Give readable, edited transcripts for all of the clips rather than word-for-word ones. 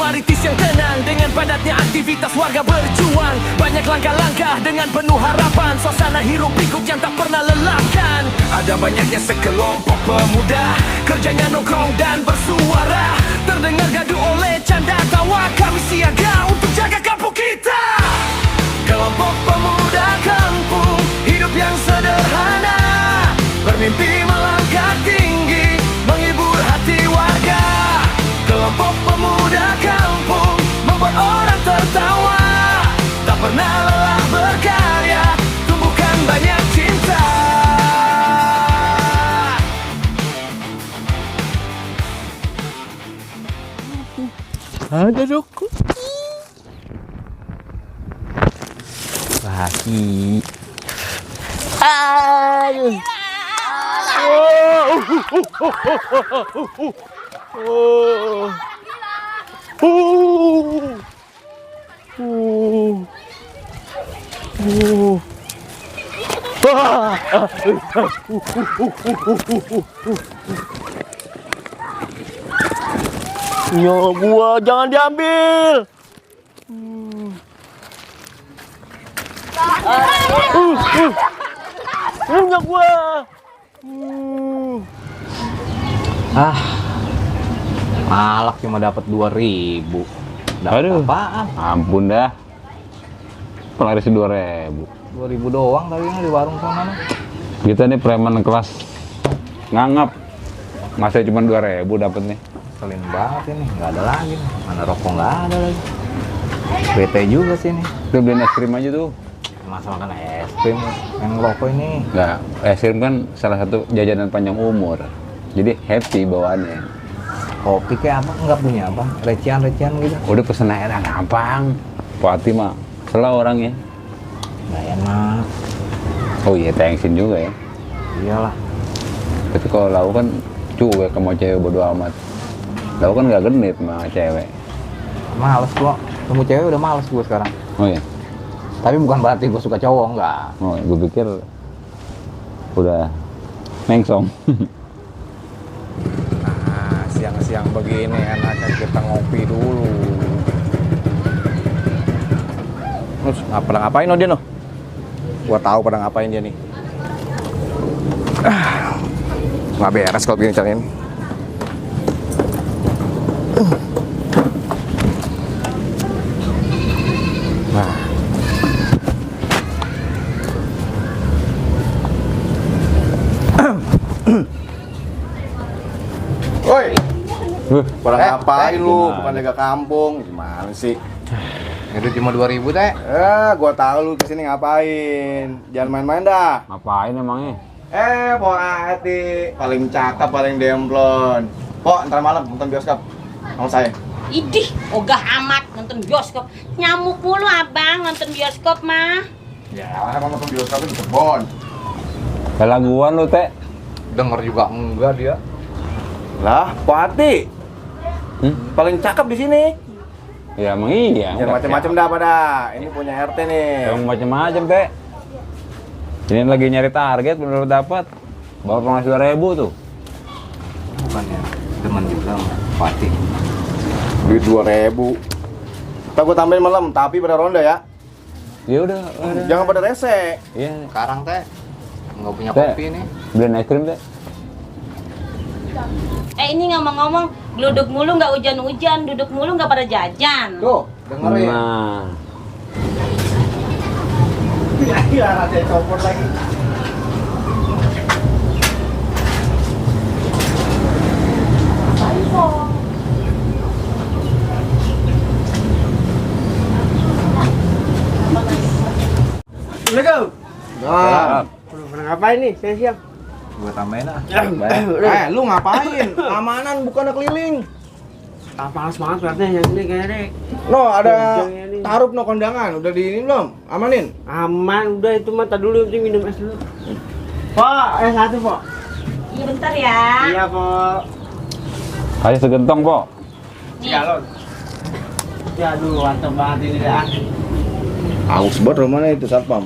paritis yang tenang dengan padatnya aktivitas warga berjuang. Banyak langkah-langkah dengan penuh harapan, suasana hiruk pikuk yang tak pernah lelahkan. Ada banyaknya sekelompok pemuda, kerjanya nongkrong dan bersuara. Terdengar gaduh oleh canda tawa, kami siaga untuk jaga kampung kita. Kelompok pemuda kampung, hidup yang sederhana, bermimpi melangkah tinggi, menghibur hati warga. Kelompok pemuda kampung, membuat orang tertawa, tak pernah lelah berkarya, tumbuhkan banyak cinta. Ada rokok. Lagi. Aduh. Ya gua jangan diambil. Punya gua. Malak cuma dapat 2.000. Aduh. Apaan? Ampun dah. Pelaris 2.000. 2.000 doang tadi di warung sana. Kita nih preman kelas ngangap. Masa cuma 2.000 dapat nih. Selin banget ini, nggak ada lagi nih. Mana rokok nggak ada lagi. Bete juga sih ini. Udah beliin es krim aja tuh. Masa makan es krim yang rokok ini. Nggak, es krim kan salah satu jajanan panjang umur. Jadi happy bawaannya. Kopi kayak apa? Nggak punya apa? Recehan-recehan gitu. Udah pesen aja gampang. Pati mah selalu orangnya. Nggak enak. Oh iya, thanksin juga ya. Iyalah. Tapi kalau lau kan cuek sama cewek bodo amat. Lau kan nggak genit sama cewek. Males gua. Temu cewek udah males gua sekarang. Oh iya. Tapi bukan berarti gua suka cowok, enggak. Oh, gue pikir udah mengsong. Nah, siang-siang begini enaknya kita ngopi dulu. Terus pada ngapain dia no? Gua tahu pada ngapain dia nih. Nggak beres kalau begini caranya. Nah. Woi, pada ngapain lu? Bukan jaga kampung, gimana sih? Itu cuma 2.000 teh. Gua tahu lu kesini ngapain. Jangan main-main dah. Ngapain emangnya? Pok Ati paling cakep, paling demplon. Pok, ntar malam nonton bioskop sama saya. Idih, ogah amat nonton bioskop. Nyamuk mulu abang nonton bioskop mah. Ya, emang nonton bioskop di kebon. Kelaguan lu, Teh. Denger juga enggak dia. Lah, Pok Ati. Paling cakep di sini. Ya emang iya. Jangan macam-macam dah pada. Ini punya RT nih. Emang macam-macam, Teh. Ini lagi nyari target bener dapat. Bawa penghasilan 2.000 tuh. Bukannya teman juga Fatih. Duit 2.000. Ntar gue tambahin malam, tapi pada ronda ya. Ya udah. Jangan pada rese. Iya. Sekarang teh nggak punya Teh, kopi nih. beliin es krim, Teh. Ini ngomong-ngomong, geluduk mulu nggak hujan-hujan, duduk mulu nggak pada jajan. Tuh, dengerin. Nah. Iya, rasanya copot lagi. Assalamualaikum. Nah, Pernah ngapain nih siang-siang? gue tambahin ah. Udah. Lu ngapain? Amanan bukan keliling. Panas banget berarti yang ini kayaknya deh. No, ada Kencangnya nih. taruh no kondangan. Udah di ini belum? Amanin. Aman, udah itu mah. Tadi dulu penting minum es dulu. Pak, es satu, Pak. Iya bentar ya. Iya, Pak. Ayo segentong, Po. Nih. Galon. Ya aduh, mantap banget ini dah. Aus banget rumahnya itu satpam.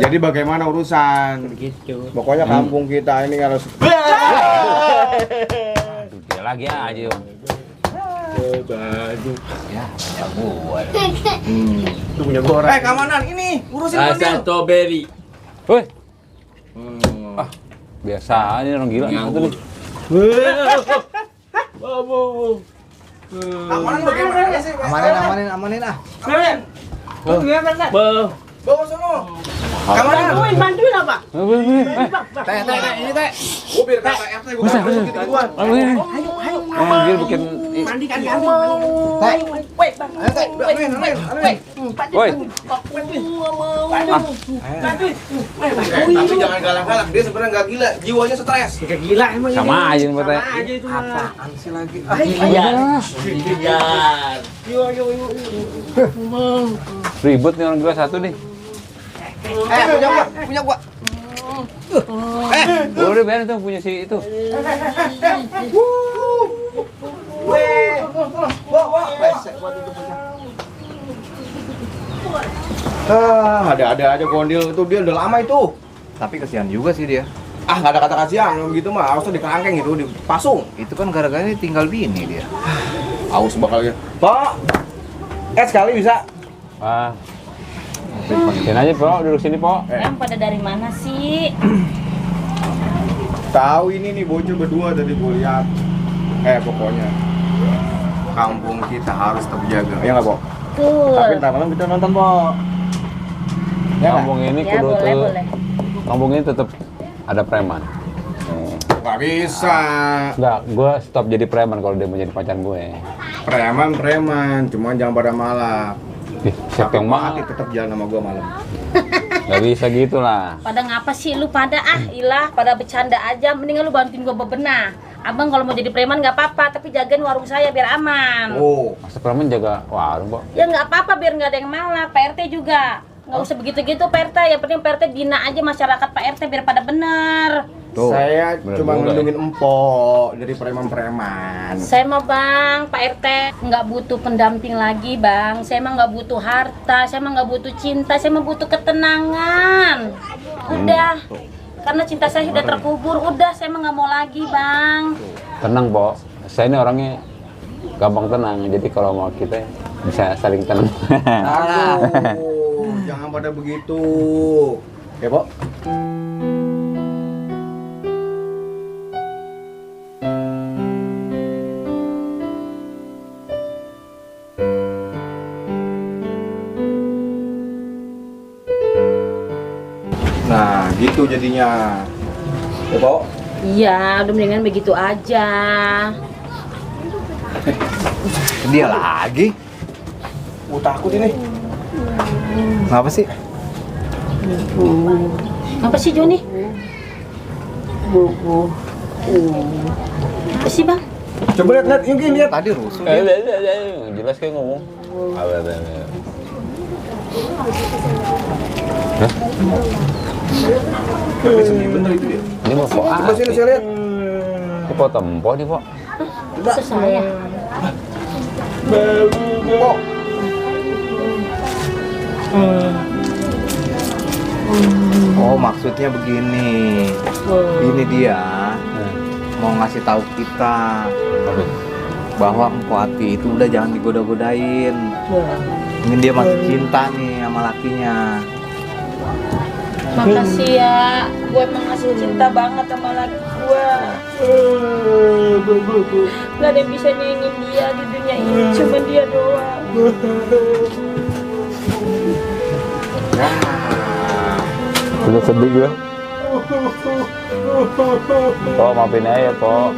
Jadi bagaimana urusan? Begitu. Pokoknya kampung kita ini harus. Aduh, dia lagi aja yuk. Baju. Ya, banyak gua. Itu punya gua orang. Keamanan ini, urusin Rasa mobil. strawberry. Woi, biasa aja orang gila satu nih. Keamanan bagaimana sih? Amanin ah. Bawa sono. Bantuin, bantuin apa? Teh, ini teh. Gua biar kata RT gua kasih gitu-gituan. Dia bikin Mandikan ya. Teh. Ayo teh, amin. woi, Tapi jangan galak-galak, dia sebenarnya nggak gila, jiwanya stres. Kayak gila emang sama ini. aja nih Pak Teh. Sama aja itu mah. Apaan sih lagi? Dikejar. Yo. Ribut nih orang gila satu nih. Punya gua. Udah biarin tuh punya si itu. Ada aja gondil itu, dia udah lama itu. Tapi kasihan juga sih dia. Nggak ada kata kasihan, gitu mah harusnya dikerangkeng gitu, dipasung. Itu kan gara-gara ini tinggal bini dia. Aus bakal ya. Pak, sekali bisa. Ah. Sini aja, Po. Duduk sini, Po. Yang pada dari mana sih? Tahu ini nih bocil berdua tadi gue lihat. Pokoknya kampung kita harus tetap jaga. Ya nggak, Po? Betul. Tapi ntar malam kita nonton, Po. Ya nggak? Kampung ini Ya kudu boleh, tuh. boleh. Kampung ini tetap ada preman. Nggak bisa. Enggak, gua stop jadi preman kalau dia mau jadi pacar gue. Preman, cuman jangan pada malam. Siapa yang mau? Hati tetap jalan sama gua malam. Gak bisa gitu lah. Pada ngapa sih lu pada ilah pada bercanda aja, mendingan lu bantuin gua bebenah. Abang kalau mau jadi preman nggak apa-apa, tapi jagain warung saya biar aman. Oh, Masa preman jaga warung, Po? Ya nggak apa-apa biar nggak ada yang malah. Pak RT juga nggak usah begitu-gitu Pak RT. Yang penting Pak RT bina aja masyarakat Pak RT biar pada bener. Tuh, saya bener cuma juga ya. ngelindungin empok dari preman-preman. Saya mah bang, Pak RT nggak butuh pendamping lagi bang. Saya mah nggak butuh harta, saya mah nggak butuh cinta, saya mah butuh ketenangan. Udah, karena cinta saya sudah terkubur. Udah, saya mah nggak mau lagi bang. Tenang, Po. Saya ini orangnya gampang tenang. Jadi kalau mau kita bisa saling tenang. Aduh, jangan pada begitu. Ya, Pok? Nah, gitu jadinya. Ya, Pok? Iya, udah mendingan begitu aja. Dia lagi. Takut ini. Kenapa sih? Apa sih Joni? Apa sih bang? Coba lihat, Yuki lihat. Tadi rusuh. Jelas kayak ngomong. Tapi seni bener itu dia. Ini mau Po. Coba sini saya lihat. Ini Po tempo nih, Po. Maksud saya. Pok. Oh, maksudnya begini. Ini dia mau ngasih tahu kita bahwa Empu Ati itu udah jangan digoda-godain. Ini dia masih cinta nih sama lakinya. Makasih ya, gue emang masih cinta banget sama laki gue. Gak ada yang bisa nyenengin dia di dunia ini, cuma dia doang. Udah sedih gue. Po, maafin aja, Po.